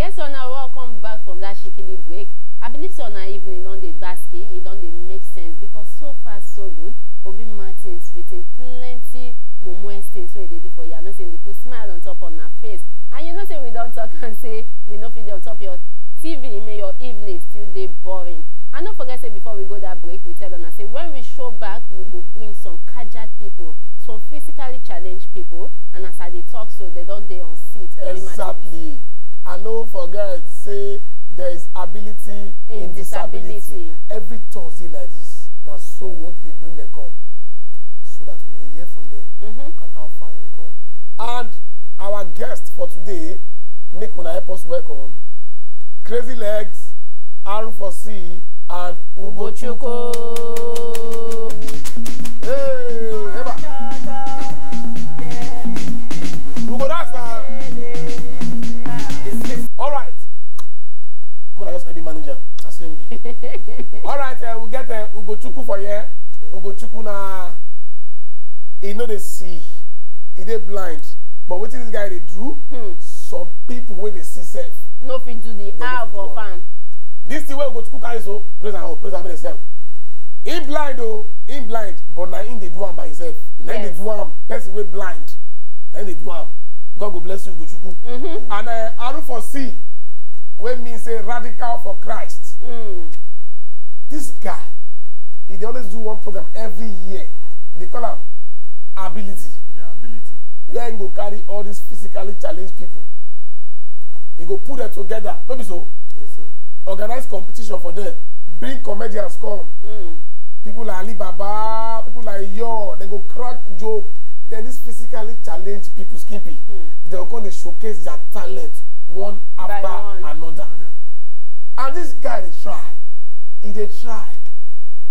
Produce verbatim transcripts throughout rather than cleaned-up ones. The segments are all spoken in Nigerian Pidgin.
Yes, so now welcome back from that shikini break. I believe so now evening don dey basky, e don dey make sense because so far so good. Obi Martins with him plenty mumu things wey dey do for you. I know say they put smile on top of her face. And you know say we don't talk and say we no fit dey on top your T V, make your evening still dey boring. And don't forget say before we go that break, we tell them say when we show back, we go bring some kajad people, some physically challenged people, and as I dey talk so, they don't dey on seat. Exactly. I no forget say there is ability in, in disability. Disability. Every Thursday like this, now so we want to bring them come so that we will hear from them mm-hmm. And how far they come. And our guest for today, make una help us welcome Crazy Legs, R four C, and Ugochukwu. Hey, Eva. We go dance now. All right. Mona just be manager. Assembly. All right, uh, we get uh, Ugochukwu for here. Ugochukwu na he no dey see, he dey blind. But wetin this guy dey do? Hmm. Some people wey dey see sef. No fit do the half of am. This thing wey Ugochukwu carry so, raise am up, raise am make dem see am. He blind o, he blind, but na him dey do am by himself. Na him dey do am. Person wey blind, na him dey do am. God go bless you, Ugochukwu. Mm-hmm. And uh, Arufo C, wey mean say radical for Christ. Mm. This guy, he dey always do one program every year. They call am Ability. Yeah, Ability. Where he go carry all these physically challenged people. He go put them together. No be so? Yes, sir. Organize competition for them. Bring comedians come. Mm. People like Alibaba, people like Yo, they go crack joke. Then these physically challenged people, Skippy, mm. They go come dey showcase their talent one after one. Another. And this guy dey try. He dey try.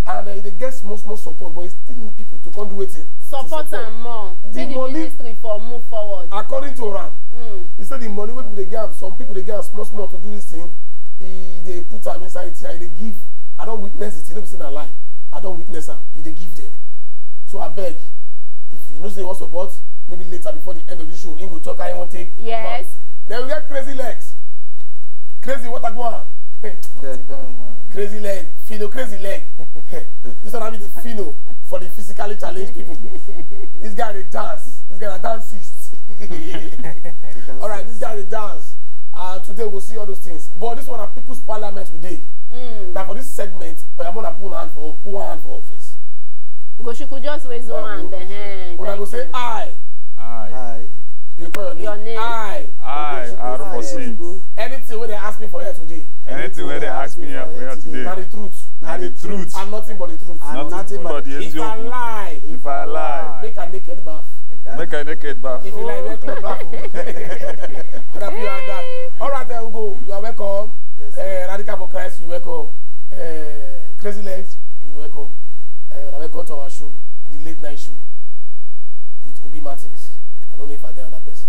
And uh, he dey get small, small support, but he still need people to come do wetin? Support am more. The money, ministry for move forward. According to Ram, mm. He said the money wey people dey give am, some people dey give am small, small to do this thing. He dey put am inside it. He dey give. I don witness it. You know, be say na lie. I don witness am. He dey give them. So I beg, if you know say you wan support, maybe later before the end of the show, he go talk how he wan take. Yes. Then we get Crazy Legs. Crazy, what a go on? Crazy Leg, Fino, Crazy Leg. This one I mean the Fino for the physically challenged people. This guy dey dance. This guy na dancist. All right, this guy dey dance. Uh, today we'll see all those things. But this one na people's parliament we dey. Mm. Now for this segment, I want to put hand for put hand for office. Go, she could just raise one hand. Then, hey, una go say I. I. I. You call your name. Your name. I. I. Arufo C. Anything wey they ask me for here today. Anything wey they ask me here for here today. Na the truth. Na the truth. And nothing but the truth. And nothing but the truth. If I lie. If I lie. Make a naked bath. Make a naked bath. If you lie, make a bath. All right, then we go. You are welcome. Yes, uh, Radical for Christ, you welcome. Uh, Crazy Legs, you welcome. Uh, welcome to our show, the late night show with Obi Martins. I don't know if I get another person.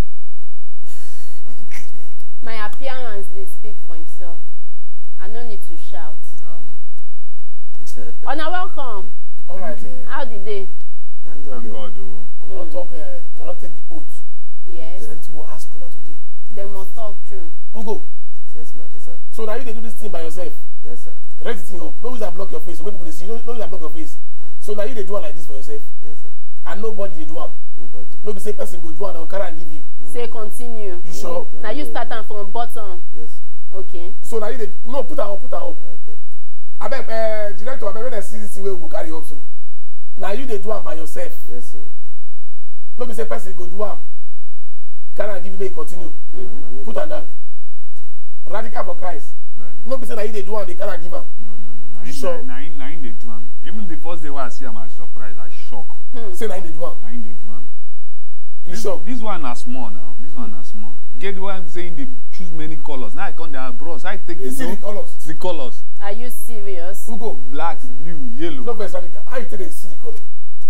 My appearance, they speak for himself. I no need to shout. Una welcome. All right. Eh. How did they? Thank God. Thank God, oh. We don talk, uh, we don take the oath. Yes. So wetin we ask una today? They must talk true. Ugo. Yes, ma. Yes, sir. So now you dey do this thing by yourself. Yes, sir. Raise the thing up. No use that block your face. So people dey see. No, no use that block your face. So now you dey do am like this for yourself. Yes, sir. And nobody dey do am. Nobody. No be say person go do am or carry am give you. No. Say continue. You sure? Now you start am from bottom. Yes, sir. Okay. So now you dey no put am up, put am up. Okay. Abeg, uh, director, abeg, when I see this thing wey we go carry up so. Now you dey do am by yourself. Yes, sir. No be say person go do am. Carry am give you make e continue. Mm-hmm. Put am down. Radical for Christ. No be say na you dey do am, dey carry am give am. No, no, no. Na him, sure. Na, na him, na him dey do am. Even the first day wey I see am, I surprise, I shock. Hmm. Say na him dey do am. Na him dey do am. You sure? This one na small now. This one na small. Get the one say him dey choose many colors. Now I come there, bros. I take the colors. The colors. Are you serious? Who go? Black, blue, yellow. No verse radical. How you take dey see the color?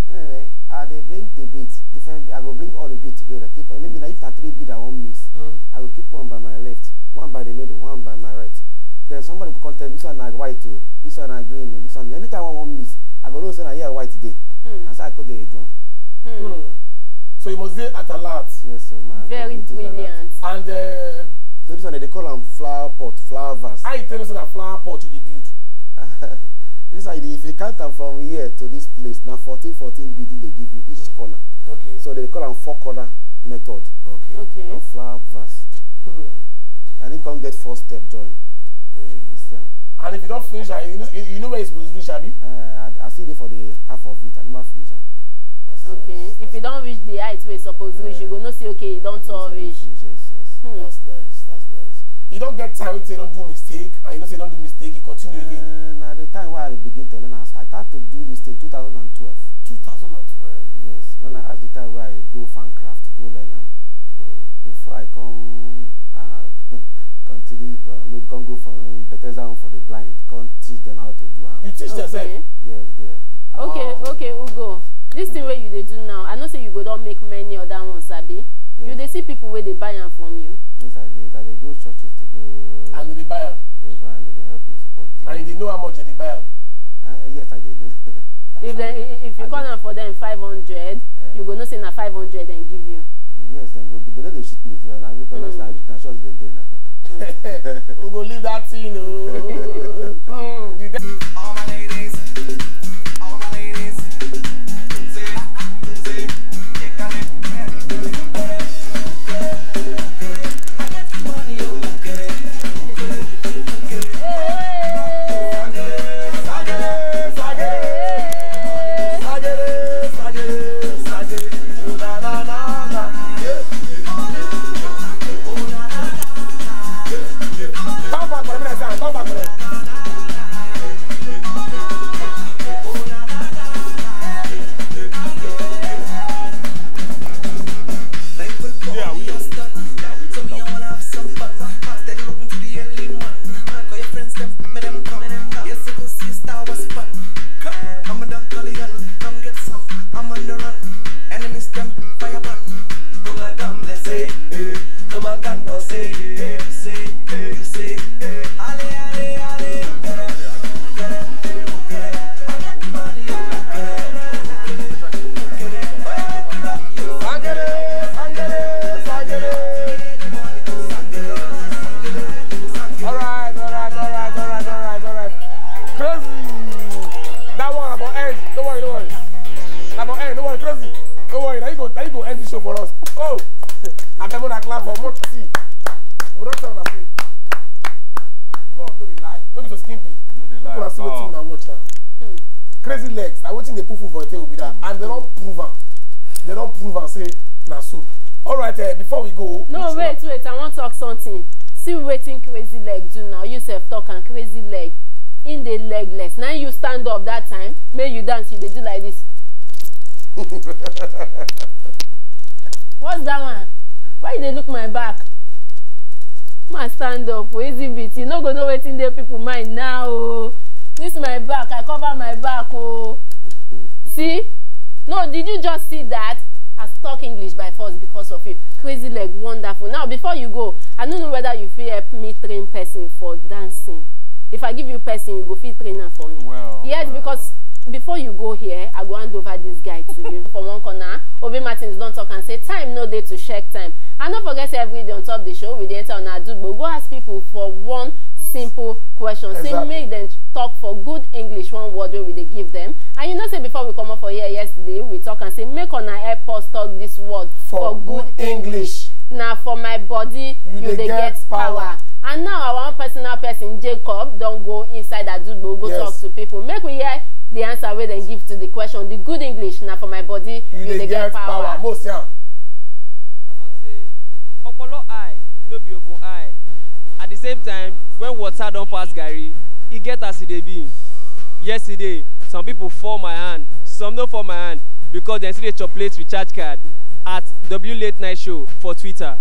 Anyway, I dey bring the beat. Different. I go bring all the beat together. Keep maybe na if na three beat I wan mix, mm. I go keep one by my left, one by the middle, one by my right. Then somebody go come tell me this one na white o, this one na green o, this one. Anytime I wan mix, I go know say na here white dey. Hmm. And so I go dey do am. Hmm. So you must dey at alert. Yes, sir, man. Very brilliant. And uh, so this They call am flower pot, flower vase. How you tell me say na flower pot you dey build? This, I dey, if you count am from here to this place, na fourteen, fourteen building they give you each corner. Okay. So they call am four corner method. Okay. Okay. Of flower vase. Hmm. And he can't get four step join. Hey. You see am? And if you don't finish, ah, you know, you you know where it's supposed to reach, abi? Uh, I, I see there for the half of it. I never finish am. That's Okay. nice. If you don't reach the height where it's supposed to reach, you go no see, okay, you don't Yes, I don't finish. Yes, yes. Hmm. That's nice. That's nice. You don't get time to say don't do mistake, and you know say don't do mistake, you continue again. Uh, now the time where I begin to learn, I start, start to do this thing two thousand and twelve. Two thousand and twelve. Yes, when I ask the time where I go fan craft, go learn am. Hmm. Before I come, uh, continue, uh, maybe come go for, um, Bethesda Home for the Blind, come teach them how to do am. You teach them sef? Okay. Yes, there. Okay, Oh. okay, Ugo. This thing where you dey do now, I know say you go don't make many other ones, abi. You Yes. dey see people where they buy am from you. Yes, I dey. I dey go churches to go. And they buy am. They buy and they help me support. And you dey know how much they buy am? Uh, yes, I dey do. If they, if you I call do. Am for them five hundred, Eh. You go know say na five hundred and give you. Yes, then go give. They no dey shit me. They na because Mm. na na church they dey na. We go leave that thing, oh. Mm, the de- All my ladies, all my ladies, say, say, Alright, alright, alright, alright, alright, alright. Crazy. That one about end. Don't worry, don't worry. About end. Don't worry, crazy. Don't worry. Now you go, now you go end the show for us. Oh, I bet when I clap for more. See, we don't tell nothing. God don't dey lie. No be to skin be. No dey lie. People are still waiting and watch now. Hmm. Crazy legs. I waiting they put food for a table with that, and they don't prove am. They don't prove and say na so. All right. Uh, before we go, No, wait, wait. I want to talk something. See wetin crazy leg do now. You sef talk and crazy leg. In the legless. Now you stand up that time. May you dance. You dey do like this. What's that one? Why you dey look my back? Ma stand up, oh, easy beat. You no go know wetin dey people mind now. Oh. This my back, I cover my back. Oh, see? No, did you just see that? I talk English by force because of you. Crazy leg, wonderful. Now, before you go, I don't know whether you feel help me train person for dancing. If I give you person, you go feel trainer for me. Well, yes, well. Because before you go here, I go hand over this guy to you. For one corner, Obi Martins don't talk and say time no day to check time. And don't forget say every day on top the show, we dey enter on Adugbo. Go ask people for one simple question. Say Exactly. Make them talk for good English, one word wey we dey give them. And you know say before we come up for here yesterday, we talk and say make una help us talk this word For for good good English. English. Now for my body, You you dey dey get get power. Power. And now our own personal person, Jacob, don't go inside Adugbo, go Yes. Talk to people. Make we hear the answer where they give to the question. The good English, now for my body, You you dey dey get get power. Power. Most yeah. Talk say, "Opolo eye, no be open eye." At the same time, when water don pass garri, e get as e dey be. Yesterday, some people fall my hand, some no fall my hand because dem still dey chop late recharge card at W Late Night Show for Twitter.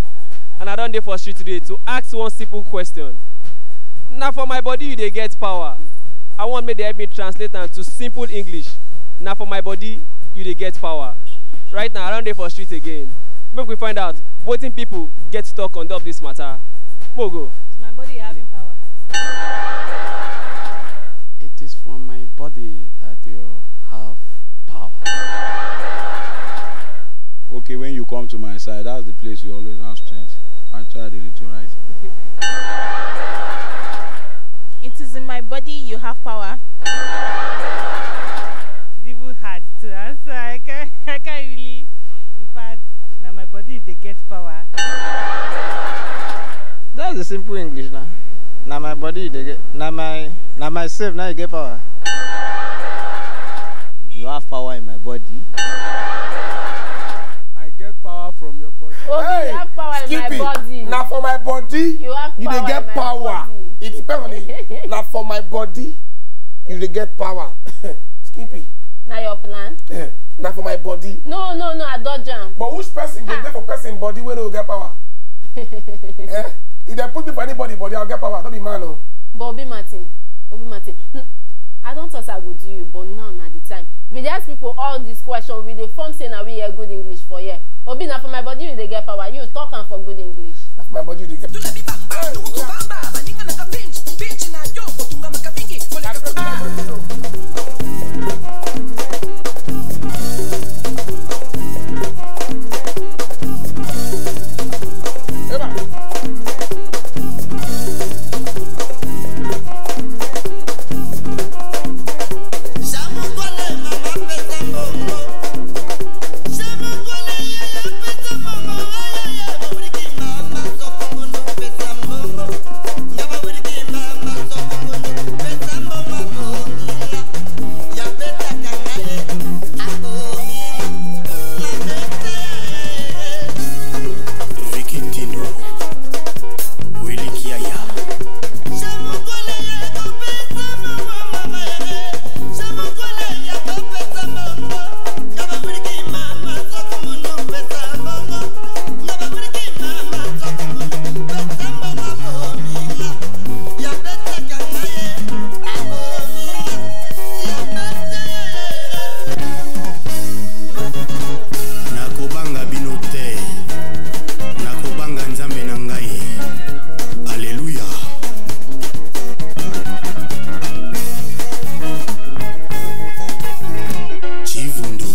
And I don dey for street today to ask one simple question. Na for my body you dey get power. I want make dem help me translate am to simple English. Na for my body you dey get power. Right now, I don dey for street again. Make we find out wetin people get to talk on top this matter. Mogo. Is my body having power? It is from my body that you have power. Okay, when you come to my side, that's the place you always have strength. Try the little right. It is in my body you have power. It's even hard to answer. I can't, I can't really. In fact, now my body they get power. That's the simple English now. Now my body they get. Now my, now myself now you get power. You have power in my body. I get power from your body. Oh, hey, you have power in my Skippy, body. Now for my body, you have you dey power get in my power. Body. It depends on it. Now for my body, you dey get power. Skippy. Now your plan. Eh, now for my body. No, no, no, I don't jam. But which person go there for person body when you get power? Eh? If they put me for anybody body, I'll get power. Don't be man, oh. But Obi Martin, Obi Martin, n- I don't thought I go do you, but now na the time. We dey ask people all these questions. We dey form say na we hear good English for here. Obi, na for my body you dey get power. You talk am for good English. Na for my body you dey get. Vicky Tino, Willy Kiaya. Nakobanga bino te, nakobanga Nzambe na ngai. Aleluya. Chivundu.